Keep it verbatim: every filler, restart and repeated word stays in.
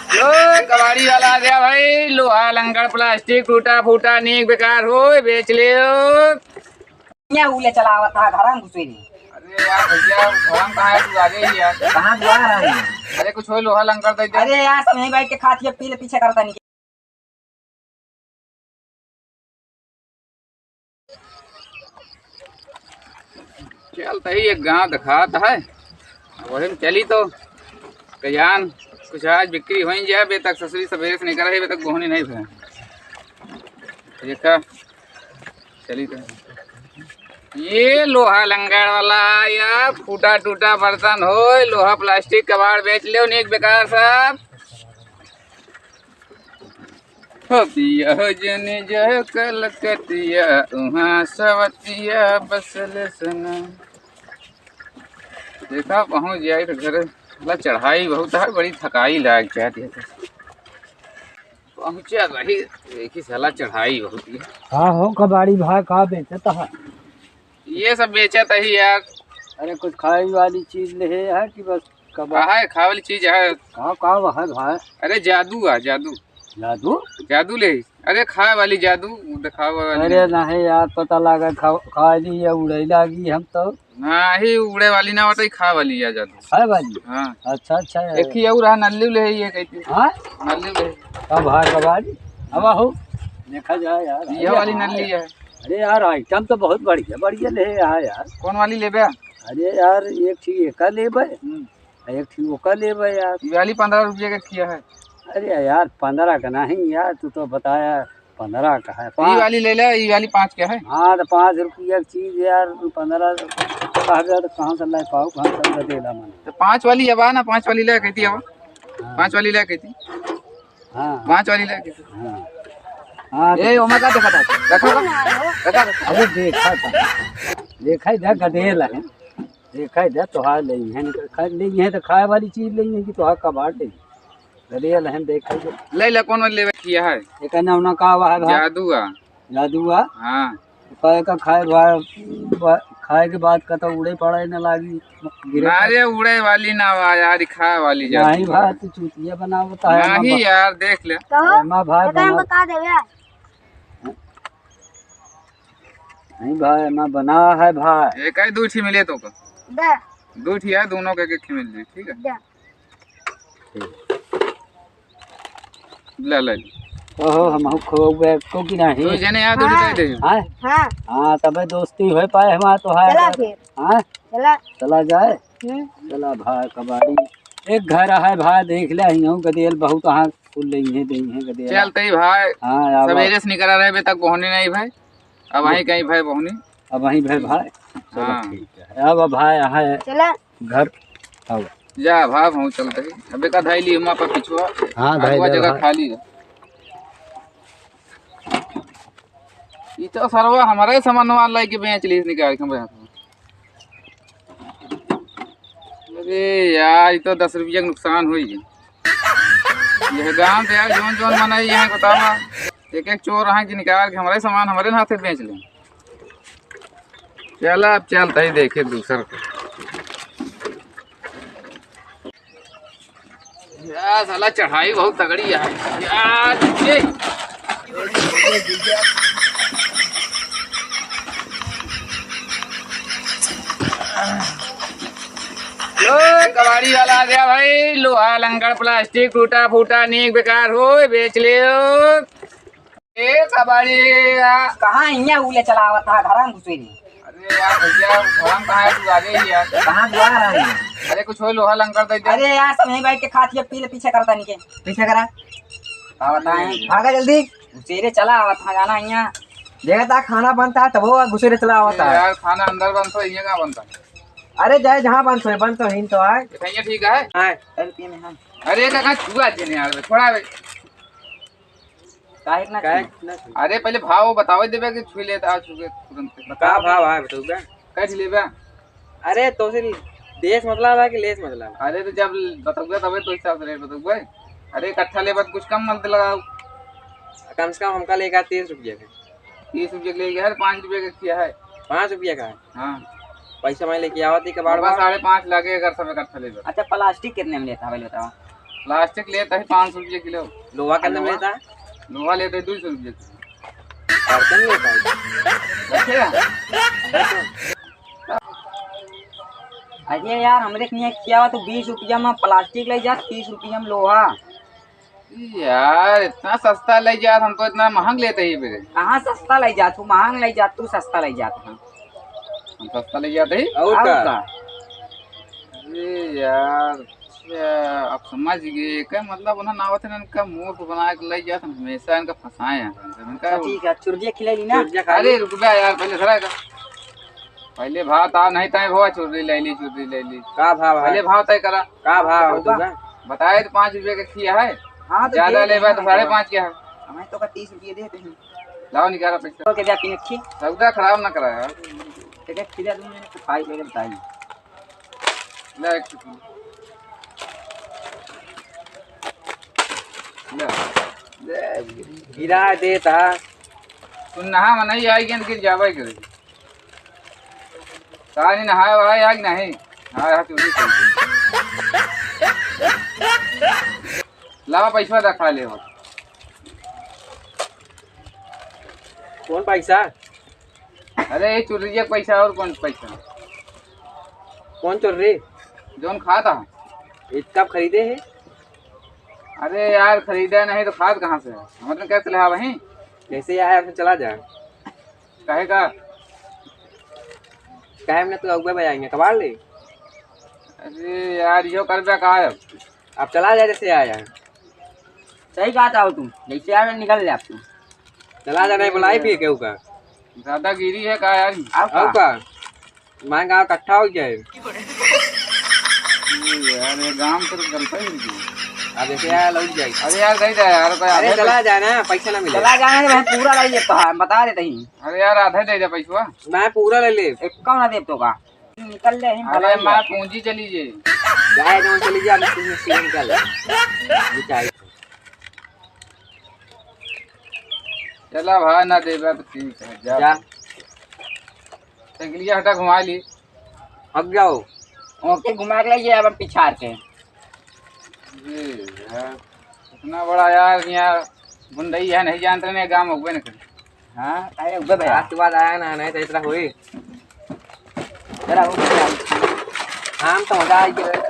लो, कबाड़ी वाला आ गया भाई, लोहा, लंगड़, प्लास्टिक, टूटा फूटा, नीक बेकार हो, बेच ले। क्या उले चलावत है, घर में घुसे नहीं। अरे यार भैया, घर में कहाँ है, तू आ गई यार। कहाँ तू आ रहा है? अरे कुछ हो, लोहा लंगड़ दे दे। अरे यार, सब यहीं बैठ के खात है, पी ले, पीछे करता नहीं। चलत ही एक गाँव देखात है, वही में चली तो कल्याण कुछ आज बिक्री हो ही जाए। अबे तक ससुरी सबेरे से निकल रही, अबे तक बोहनी नहीं भय। देखा, चली तो ये लोहा लंगड़ वाला या फूटा टूटा बर्तन हो, लोहा प्लास्टिक कबाड़ बेच ले, नीक बेकार सब। हो पिया हो जने जय कलकतिया, उहाँ सवतिया बसल सना। देखा, पहुँच जाए तो घर। ला चढ़ाई बहुत है, बड़ी थकाई लाग जाती है। पहुँचा रही, देखी साला चढ़ाई बहुत है। हाँ हो कबाड़ी भाई, का बेचत है? ये सब बेचत ही यार। अरे कुछ खाए वाली चीज ले है कि बस कबाड़? हाँ है, खाए वाली चीज है। का, का है भाई? अरे जादू है, जादू। जादू? जादू ले। अरे खाए वाली जादू, दिखावे वाली। अरे नहीं यार, पता लगा खा, खा ली या उड़े लागी हम तो। नहीं, उड़े वाली ना होता, खाए वाली है जादू। खाए वाली? हाँ। अच्छा, अच्छा है। एक ही और रहा, नल्ली ले है ये कहती। हाँ? नल्ली ले। अब भाई कबाड़ी, अब हो, देखा जाए यार। ये वाली नल्ली है। अरे यार, आइटम तो बहुत बढ़िया बढ़िया ले है यार। कौन वाली लेबे? अरे यार, एक ठीक एका लेबे, हम्म। एक ठीक ओका लेबे यार। ये वाली पन्द्रह रुपये का किया है। अरे यार, पन्द्रह का नहीं यार, तू तो बताया पन्द्रह का है। ई पाँच वाली ले ले, ई वाली पाँच के है। हाँ, तो पाँच रुपया की चीज यार, पन्द्रह कहबे तो कहाँ से ला पाऊ, कहाँ से गदेला मन। तो पाँच वाली अब आ ना, पाँच वाली ले कहती अब। हाँ। पाँच वाली ले कहती। हाँ। पाँच वाली ले कहती। हाँ। हाँ, तो ए, ओमा का देखा था? देखा था? देखा था? अरे देखा था। देखा ही था, गदेला है। देखा ही था, तोहार ले हैं, खा-, ले हैं तो खाए वाली चीज ले हैं कि तोहार कबाड़ ले। गदेला है, देखा ही था। ले ले, कौन वाली लेवे किया है? एक अन्ना उन्ना का हुआ है भाई? जादू आ। जादू आ? हाँ। कहे का खाए भा-, भा-, खाए के बाद का तो उड़े पड़े न लागी, गिरे ना पड़े। रे, उड़े वाली ना बा यार, खाए वाली जादू नहीं बा। भाई, तू चूतिया बनावत है, नहीं एमा बा-, यार, देख ले। कहो, एमा भाई तो हम बना-, बता देवे। नहीं भाई, एमा बना है भाई। एक ही दू ठी मिले तो का? दे। दू ठी है, दोनों के एक एक मिल जाए, ठीक है? दे। ले, ले, ले। ओहो, हम खूब को की नहीं। दो जने यहाँ दो हाँ। दे दे। हाँ? हाँ। हाँ, तबे दोस्ती हो पाए हमार तो है। चला फिर। हाँ? चला। चला जाए? हम्म। चला भाई, कबाड़ी। एक घर है भाई, देख ले, हियाँ गदेल बहुत, हाँ, फूल लेइहे, देइहे गदेल। चलते ही भाई। हाँ, यार। सवेरे से निकला रहे, अबे तक पहुँचे नहीं भाई। अब वहीं कहीं भाई बहनी। अब वहीं भाई, भाई। चलो हाँ। ठीक है। अब भाई यहाँ है चला। घर। आओ। जा भाई, हम चलते हैं। अबे का धाई ली, हम आपका पिछुआ। हाँ, धाई आगुआ ले जगह भाई। खाली है। ई तो सरवा हमारे सामानवा लाइके बेच ली निकाल के हम यहाँ। अरे यार, ई तो दस रुपया का नुकसान हुई है। यह गाँव तो यार, जौन जौन मनाई यहाँ बतावा, एक एक चोर यहाँ की निकाल के हमारे सामान हमारे हाथे बेच लें। चला, अब चलता ही देखे दूसर को। यार, साला चढ़ाई बहुत तगड़ी है। यार, ये। लो, कबाड़ी वाला आ गया भाई, लोहा, लंगड़, प्लास्टिक, टूटा फूटा, नीक बेकार हो, बेच ले। ए, कबाड़ी, आ, कहाँ हियाँ उले चलावत है, घर में घुसे नहीं। अरे यार भैया, घर में कहाँ है, तू आ गई यार। कहाँ तू आ रहा है? अरे कुछ हो, लोहा लंगड़ दे दे। अरे यार, सब यहीं बैठ के खात है, पी ले, पीछे करता नहीं के। पीछे करा। का बताएं, भागा जल्दी। घुसेरे चला आवत है, जाना हियाँ। देखा था, खाना बनता है, तब वो घुसेरे चला आवत है। यार, खाना अंदर बनता है, ये कहाँ बनता है? अरे जाए जहाँ बनता है, बनता है, तो आए। ये ठीक है? हाँ, चल पी में, हाँ। अरे काका, तू आ जेने यार, थोड़ा बे। काहे इतना काहे छुई? इतना छुई? अरे, पहले भाव बतावे देबे कि छुई लेता, आज छुए तुरंत। बता भाव, हाँ, बताऊबे। काहे छुई लेबे? अरे, तो से देश मतलब है कि लेस मतलब? अरे, तो जब बताऊबे, तबे तो हिसाब से रेट बताऊबे। अरे, इकट्ठा लेबे तो कुछ कम मत लगाओ। कम से कम हमका लेगा तीस रुपया के। तीस रुपया के लेके यार, पाँच रुपया का किया है। पाँच रुपया का है? हाँ। पैसा मैं लेके आवत ही कबाड़ बाबा, बाड़। साढ़े पाँच लागे अगर सब इकट्ठा लेबे। अच्छा, प्लास्टिक कितने में लेता है, पहले बताओ। प्लास्टिक लेत ही पाँच सौ रुपया किलो। लोहा कितना लेता है? लोहा लेत ही दो सौ रुपया किलो। कार्टन लेता है? रखे हैं? अरे यार, हमरे के यहाँ क्या हुआ, तू बीस रुपया में प्लास्टिक ले जात, तीस रुपया में लोहा। यार, इतना सस्ता ले जात, हम तो इतना महंग लेत ही फिर। कहाँ सस्ता ले जात, तू महंग ले जात, तू सस्ता ले जात है। हम सस्ता ले जात ही? और और का? का? अरे यार, अच्छा, अब समझ गए, का मतलब उन्हें नावत है, इनका मूर्ख बना के ले जात, हम हमेशा इनका फंसाए हैं। इनका अच्छा, ठीक है, चुरजिया खिलाई ली ना? चुरजिया खा अरे ली। रुक बे यार, पहले सरा का। पहले भाव ताव नहीं तय भवा, चुर्री ले ली, चुर्री ले ली। का भाव है? पहले भाव तय करा। का भाव है होगा? तुमका? बताए तो पाँच रुपया के खिया है। हाँ, तो ज्यादा दे लेबा देना तो है साढ़े तो। पाँच के है। हमें तो का तीस रुपये देते हैं। लाओ निकाला पैसा। तो के जाती है, ठीक? सौदा खराब ना करा यार। ठीक है, खिला दूंगा, तो खाई लेके बताइए। ले एक ठो। ले। ले, गिरा देता। तू नहा में नहीं आई गेंद गिर जावे करे। सानी नहाए वहाए आग नहीं। हाँ, यहाँ चोरी कर दे। लावा पैसा दा खा ले हो। कौन पैसा? अरे ये चुर्रिया के पैसा और कौन पैसा? कौन चुर्री? जौन खाता है। इतना खरीदे है? अरे यार खरीदा नहीं तो खाद कहाँ से है? हम तो कहते ले हाँ वहीं। जैसे ही आया, वैसे चला जा। काहे का? काहे में तो अगुआ बजाएंगे, कबाड़ ले। अरे यार, यो कर बे का है? आप चला जा जैसे आया। सही कहा था तुम, जैसे आया निकल ले आप तुम। चला जा, नहीं बुलाई फिर केहू का। दादागिरी है का यार? आप और का? का? मैं गाँव इकट्ठा हो जाए। ये यार, ये गाँव से तो गलता ही नहीं किया। अब जैसे आया लौट जाए। अरे यार, दे दे यार, कोई अरे आधे चला पे- जाए ना, पैसा ना मिले। चला जाए ना, मैं पूरा ले लेता है, बता देते ही। अरे यार, आधे दे दे पैसवा। मैं पूरा ले ले। एक कम ना दे तो का? निकल ले, हम अरे भलाई मैं है। पूंजी चली जे। जाए जौन चली जा, हम तुझे सीन कर ले। ये चाहिए। चला भाई, ना देबा तो ठीक है, जा। जा। साइकिलिया हटा, घुमा ली। हट जाओ। ओके, घुमा के ले अब हम पिछाड़ के। ये यार, इतना बड़ा यार, यहाँ गुंडई है, नहीं जानते नहीं, गाँव में हुए नहीं। हाँ, अरे उबे भैया। आज के बाद आया ना, नहीं तो इतना हुई। जरा हो गया। हम तो मजा आ गया।